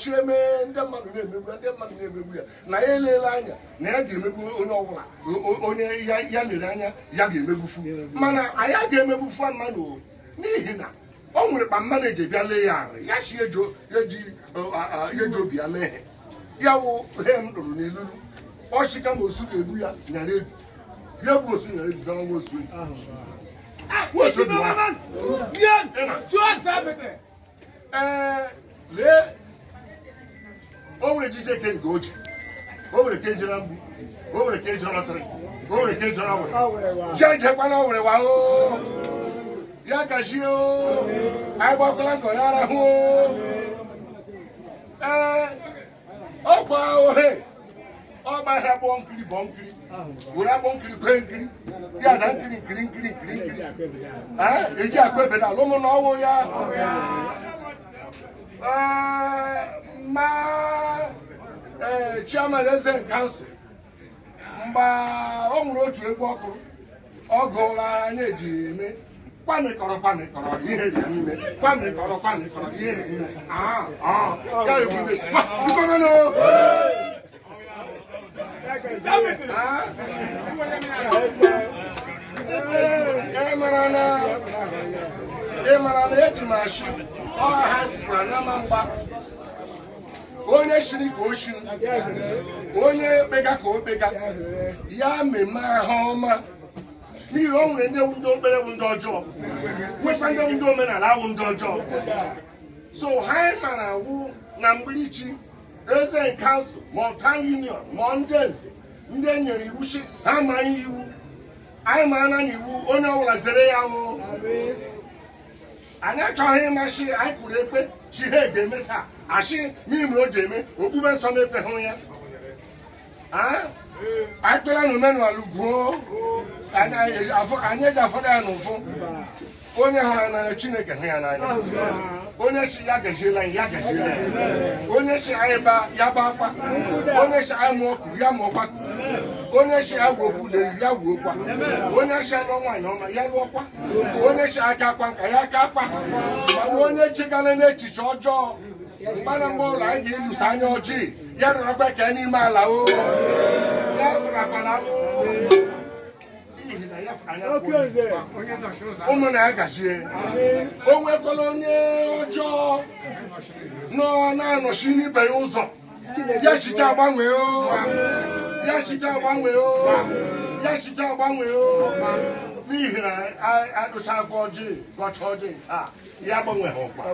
Chi eme ndị mmadụ na-emegbu ya, ndị mmadụ na-emegbu ya, na ya eleela anya na ya ga-emegbu onye ọbụla, onye ya lere anya ya ga-emegbufu. Mana anyị ga-emegbufu mmadụ, n'ihi na o nwere kpa mmadụ eji bịa lee ya arị ya si eji obi ya mee ihe ya wụ he m tụrụ n'ilulu ọchị kama osu ga-egbu ya nyara ebi ya egbu osu nyara ebi zara nwa osu ebi nwa osu ebi nwa. Ee, lee, o nwere ejije ke nke oche, o nwere ke jere mgbu, o nwere ke jere ọtịrị, o nwere ke jere ọwere jee jekwana ọwere wa o ya gazie o anyị gbakwala nkọ ya arahụ o. Ee, ọkwa ohe ọgba ahịa gbọọ nkiri bọọ nkiri were agbọ nkiri kwee nkiri ya na nkiri nkiri nkiri nkiri nkiri eji akụ ebe na alụmụ na ọwụ ya. Ma ee, chairman eze council, mgbe o nwere otu egwu ọkụrụ ọ gụla anyị eji eme kwamịkọrọ kwamịkọrọ ihe dị n'ime kwamịkọrọ kwamịkọrọ ihe dị n'ime ya egwu ime biko. Ị mara na eji m ashị ọha ha kwukwara n'ama mgba onye shiri ka o shiri, onye kpega ka o kpega ya mmemme ahụ ọma, n'ihi o nwere ndị ndị okpere bụ ndị ọjọọ, nwekwa ndị ndị omenala awụ ndị ọjọọ. So ha mara awụ na mgbirichi eze council ma ọ town union ma ọ ndị nze ndị e nyere iwu shi ha amaghị iwu anyị ma na iwu onye ọbụla zere ya o. Anyị achọghị ịmasị anyị kwuru ekpe chi ha ga-eme taa asị n'ime o ji eme okpukpe nsọ m ekweghị ya. Anyị kpere na omenala ugwuo anyị eji afọdụ ya n'ụfụ. Onye hụrụ ya n'anya, Chineke hụ ya n'anya. Onye si ya gaziela anyị, ya gaziela ya. Onye si anyị ba, ya ba akwa. Onye si anyị mụọ kwuru, ya mụọkwa. Onye si ya wuokwu leri, ya wuokwa. Onye si alụọ nwaanyị ọma, ya lụọkwa. Onye si aka akpa nka, ya aka akpa. Mana onye chegara n'echiche ọjọọ mgbana mgbe ụlọ anyị ga-eluso anya ọjị ya nọrọkwa ka n'ime ala o ya fụrakwala o, n'ihi na ya anya ụmụ na ya gazie. O nwekwala onye ọjọọ nọ na-anọchi n'ibe ya ụzọ, ya chicha agbanwe o, ya chicha agbanwe o, ya chicha agbanwe o, n'ihi na adụchakwa ọjị gọcha ọjị taa ya agbanweghị ọkwa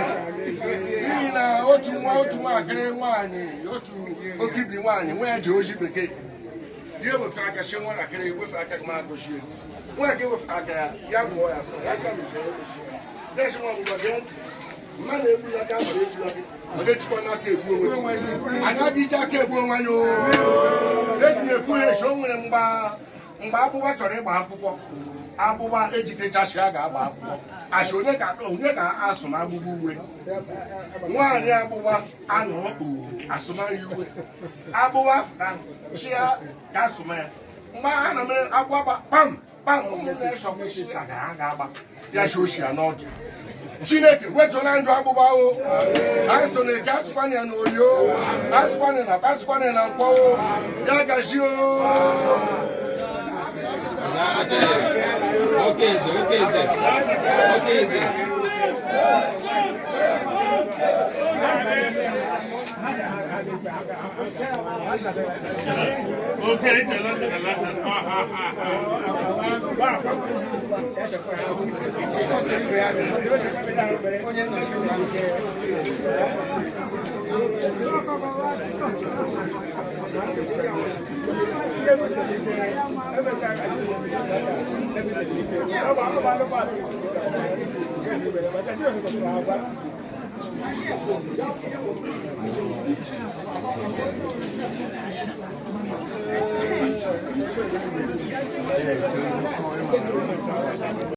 n'ihi na otu nwa otu nwaakịrị nwaanyị otu okibi nwaanyị nwa ya ji ozi bekee ya ewefere aka si nwatakịrị ewefere aka ma agọzie nwa ya ewefere aka ya ya gụọ ya sọ ya chamechie ya mechie ya si nwa agbụgbọ gee ntị mmadụ egbula aka mmadụ egbula gị ọ ga-echikwa n'aka egbu onwe gị. Anyị adịghị iji aka egbu onwe anyị o. Eji na-ekwu ya esi o nwere mgba mgbe agbụgba chọrọ ịgba akwụkwọ agbụgba ejikechasị a ga-agba akwụkwọ asị onye ka onye ka asụm agbụgba uwe nwaanyị agbụgba anọ ọkpụ asụmanya uwe agbụgba fụta chi ya ka asụma ya mgbe a na mere agbụgba kpam kpam ụmụnne ya chọkwa isi agara aga agba ya chi oshi ya n'ọdụ. Chineke wetụla ndụ agbụgba o. Anyị so na eke asịkwana ya na oyi o, asịkwana ya na asịkwana ya na nkwọ o, ya gazi o. Okeze, Okeze, Okeze. Okay, lata, lata. Ha ha ha ha.